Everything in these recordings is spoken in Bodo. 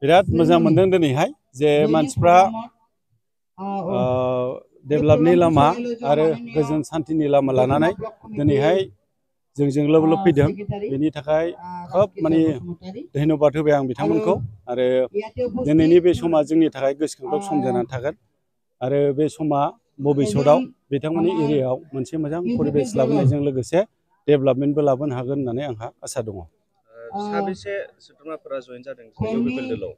बिराद मोजां मोनदों दिनैहाय जे मानसिफ्रा डेभेलपनि लामा आरो गोजोन सान्थिनि लामा लानानै दिनैहाय जोंजों लोब लोब फैदों बेनि थाखाय खोब माने धन्यबाद होबाय आं बिथांमोनखौ आरो दिनैनि बे समा जोंनि थाखाय गोसोखांथाव सम जानानै थागोन आरो बे समा भबिष्यतआव बिथांमोननि एरियायाव मोनसे मोजां परिबेस लाबोनायजों लोगोसे डेभेलपमेन्टबो लाबोनो हागोन होननानै आंहा आसा दङ। साबेसे सोद्रोमाफोरा जइन जादों इउपिपिएल दोलोआव?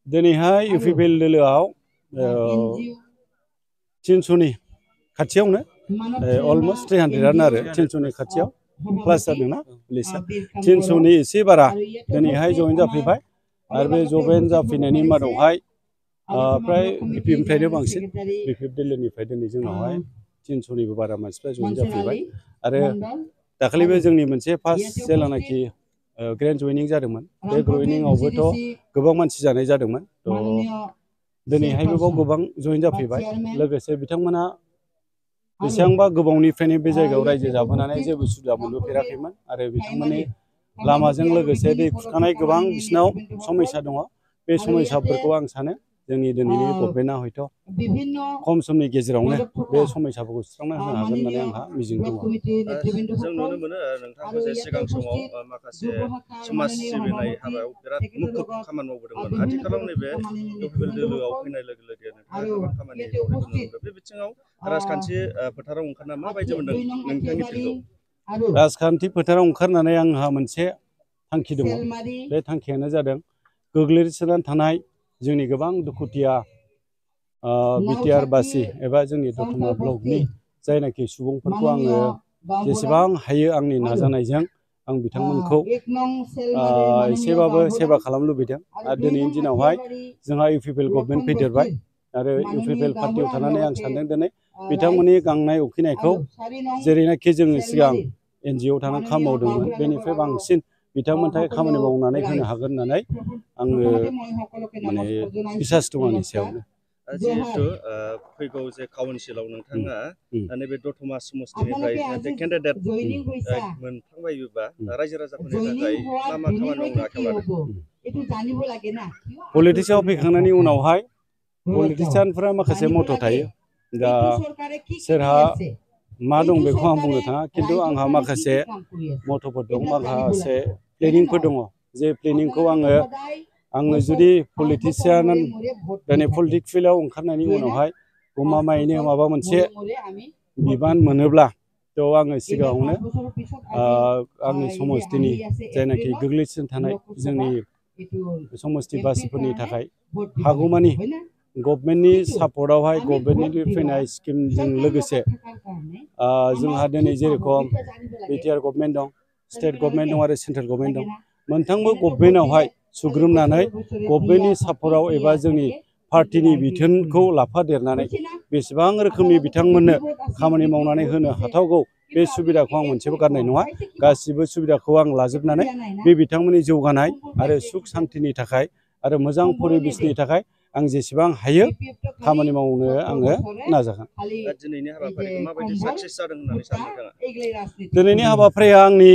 दिनैहाय इउपिपिएल दोलोआव 300नि खाथियावनो अलमस्ट 300आनो आरो 300नि खाथियाव प्लास जादोंना लिस्टआ 300नि एसे बारा दिनैहाय जइन जाफैबाय आरो बे जइन जाफैनायनि मादावहाय फ्राय बिपिएफनिफ्रायनो बांसिन बिपिएफ दोलोनिफ्राय दिनै जोंनावहाय 300निबो बारा मानसिफ्रा जइन जाफैबाय आरो दाखालिबो जोंनि मोनसे फार्स्ट जेलानाखि ग्रेन्ड जइनिं जादोंमोन बे जइनिंआवबोथ' गोबां मानसि जानाय जादोंमोन दिनैहायबो बाव गोबां जइन जाफैबाय लोगोसे बिथांमोना बेसेबांबा गोबावनिफ्रायनो बे जायगायाव रायजो जाबोनानै जेबो सुबिदा मोनबोफेराखैमोन आरो बिथांमोननि लामाजों लोगोसे दै खुरखानाय गोबां बिसिनाव समस्या दङ बे समस्याफोरखौ आं सानो जोंनि दिनैनि गभर्नमेन्टआ हयथ' खम समनि गेजेरावनो बे समस्याफोरखौ सुस्रांना होनो हागोन होननानै आंहा मिजिं दङ। जों नुनो मोनो नोंथाङाबो जे सिगां समाव माखासे समाज सिबिनाय हाबायाव बिराद मुखुब खामानि मावबोदोंमोन आथिखालाव नैबे इउपिपिएल दोलोआव फैनाय लोगो लोगो नोंथाङा गोबां खामानि मावनायखौ नुनो मोनो बे बिथिङाव राजखान्थि फोथाराव ओंखारना माबायदि मोनदों नोंथांनि फिल्डखौ? राजखान्थि फोथाराव ओंखारनानै आंहा मोनसे थांखि दङ बे थांखियानो जादों गोग्लैसोनानै थानाय जोंनि गोबां दुखुथिया बिटिआर बासि एबा जोंनि दतमा ब्लकनि जायनाखि सुबुंफोरखौ आङो जेसेबां हायो आंनि नाजानायजों आं बिथांमोनखौ एसेबाबो सेवा खालामनो लुबैदों आरो दिनैनि दिनावहाय जोंहा इउपिपिएल गभर्नमेन्ट फैदेरबाय आरो इउपिपिएल पार्टियाव थानानै आं सानदों दिनै बिथांमोननि गांनाय उखैनायखौ जेरैनाखि जोङो सिगां एनजिअ थानानै खामानि मावदोंमोन बेनिफ्राय बांसिन बिथांमोननि थाखाय खामानि मावनानै होनो हागोन होननानै आङो माने बिसास दं आंनि सायावनो। जिहेतु फैगौ जे काउन्सिलाव नोंथाङा नैबे दतमा समस्तिनिफ्राय केन्डिडेट मोनफ्लांबायोबा रायजो राजाफोरनि थाखाय मा मा खामानि मावनो आखायाव लादों? पलिटिक्सआव फैखांनायनि उनावहाय पलिटिसियानफोरा माखासे मथ' थायो दा सोरहा मा दं बेखौ आं बुंनो थाङा खिन्थु आंहा माखासे मथ'फोर दं माखासे प्लेनिंफोर दङ जे प्लेनिंखौ आङो जुदि पलिटिसियान दिनै पलिटिक्स फिल्डआव ओंखारनायनि उनावहाय गमामायैनो माबा मोनसे बिबान मोनोब्ला थ' आङो सिगाङावनो आंनि समस्तिनि जायनाखि गोग्लैसोनानै थानाय जोंनि समस्ति बासिफोरनि थाखाय हागौमानि गभर्नमेन्टनि सापर्टआवहाय गभर्नमेन्टनि फैनाय स्किमजों लोगोसे जोंहा दिनै जेरेखम बिटिआर गभर्नमेन्ट दं स्टेट गभर्नमेन्ट दं आरो सेन्ट्रेल गभर्नमेन्ट दं मोनथामबो गभर्नमेन्टआवहाय सुग्रोमनानै गभर्नमेन्टनि सापर्टआव एबा जोंनि पार्टिनि बिथोनखौ लाफादेरनानै बेसेबां रोखोमनि बिथांमोननो खामानि मावनानै होनो हाथावगौ बे सुबिदाखौ आं मोनसेबो गारनाय नङा गासिबो सुबिदाखौ आं लाजोबनानै बे बिथांमोननि जौगानाय आरो सुख सान्थिनि थाखाय आरो मोजां परिबेसनि थाखाय आं जेसेबां हायो खामानि मावनो आङो नाजागोन। दिनैनि हाबाफारिखौ माबायदि साक्सेस जादों होननानै सानो नोंथाङा? दिनैनि हाबाफारिया आंनि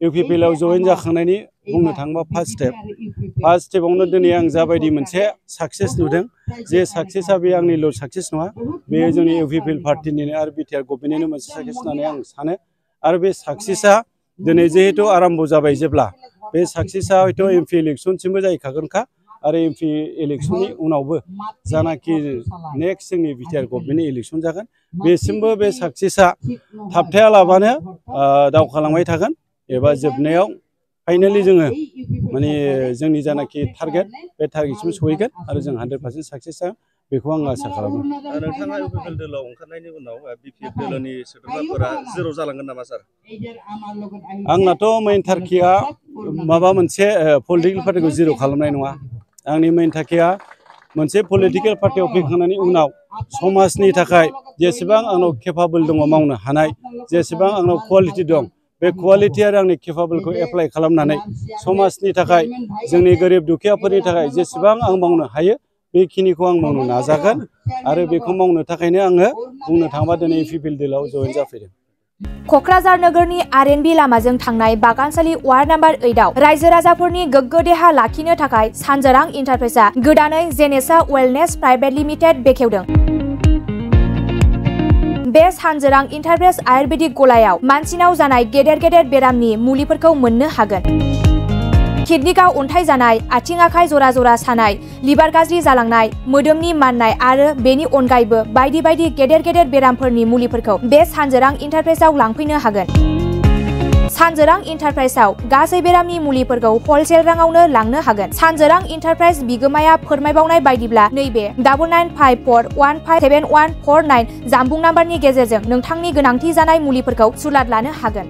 इउपिपिएलआव जइन जाखांनायनि बुंनो थाङोबा फार्स्ट स्टेपआवनो दिनै आं जाबायदि मोनसे साक्सेस नुदों जे साक्सेसआ बे आंनिल' साक्सेस नङा बेयो जोंनि इउपिपिएल पार्टिनिनो आरो बिटिआर गभर्नमेन्टनिनो मोनसे साक्सेस होननानै आं सानो आरो बे साक्सेसआ दिनै जिहेतु आराम्भ जाबाय जेब्ला बे साक्सेसआ हयथ' एमपि इलेक्सनसिमबो जाहैखागोनखा आरो एमपि इलेक्सननि उनावबो जानाखि नेक्स्ट जोंनि बिटिआर गभर्नमेन्टनि इलेक्सन जागोन बेसिमबो बे साक्सेसआ थाबथायालाबानो दावखालांबाय थागोन एबा जोबनायाव फाइनालि जोङो माने जोंनि जानाखि टारगेट बे टारगेटसिम सहैगोन आरो जों 100% साक्सेस जागोन बेखौ आं आसा खालामो। नोंथाङा इउपिपिएल दोलोआव ओंखारनायनि उनाव बिपिएफ दोलोनि सोद्रोमाफोरा जेराव जालांगोन नामा सार? आंनाथ' मेइन थांखिया माबा मोनसे पलिटिकेल पार्टिखौ जिर' खालामनाय नङा आंनि मेइन थांखिया मोनसे पलिटिकेल पार्टियाव फैखांनायनि उनाव समाजनि थाखाय जेसेबां आंनाव केपाबल दङ मावनो हानाय जेसेबां आंनाव कुवालिटि दं बे कुवालिटि आरो आंनि केपाबलखौ एप्लाइ खालामनानै समाजनि थाखाय जोंनि गोरिब दुखियाफोरनि थाखाय जेसेबां आं मावनो हायो बेखिनिखौ आं मावनो नाजागोन आरो बेखौ मावनो थाखायनो आङो बुंनो थाङोबा दिनै इउपिपिएल दोलोआव जइन जाफैदों। क'क्राझार नोगोरनि आर.एन.बी लामाजों थांनाय बागानसालि वार्ड नाम्बार 8आव रायजो राजाफोरनि गोग्गो देहा लाखिनो थाखाय सानजोरां इन्टारप्राइजआ गोदानै जेनेसा वेलनेस प्राइभेट लिमिटेड बेखेवदों। बे सानजोरां इन्टारप्राइज आयुर्वेदिक गलायाव मानसिनाव जानाय गेदेर गेदेर बेरामनि मुलिफोरखौ मोननो हागोन। किडनिकआव अन्थाइ जानाय, आथिं आखाइ जरा जरा सानाय, लिभार गाज्रि जालांनाय, मोदोमनि माननाय आरो बेनि अनगायैबो बायदि बायदि गेदेर गेदेर बेरामफोरनि मुलिफोरखौ बे सानजोरां इन्टारप्राइजआव लांफैनो हागोन। सानजोरां इन्टारप्राइजआव गासै बेरामनि मुलिफोरखौ हलसेल राङावनो लांनो हागोन। सानजोरां इन्टारप्राइज बिगोमाया फोरमायबावनाय बायदिब्ला नैबे 9954157149 जानबुं नाम्बारनि गेजेरजों नोंथांनि गोनांथि जानाय मुलिफोरखौ सुलाद लानो हागोन।